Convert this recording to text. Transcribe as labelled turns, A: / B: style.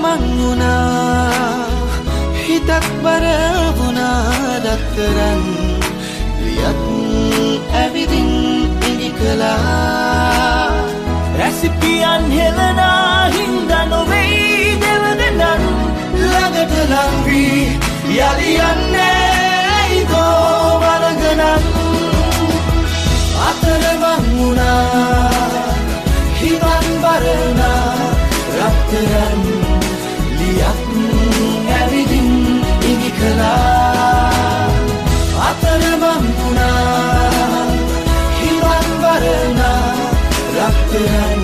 A: අතරමං වුණා, හිතත් බර වුණා. රත්තරන් ලියක් ඇවිදින් ඉඟි කළා.
B: රැසිපියන් හෙළනා හින්දා නොවෙයි දෙවගනන්.
A: ළඟට ලං වී යලි යන්නේ දෝ වරගනන්. අතරමං වුණා, හිතත් බර වුණා. රත්තරන් ලියක් ඇවිදින් ඉඟි කළා. අතරමං වුණා, හිතත් බර වුණා. රත්තරන්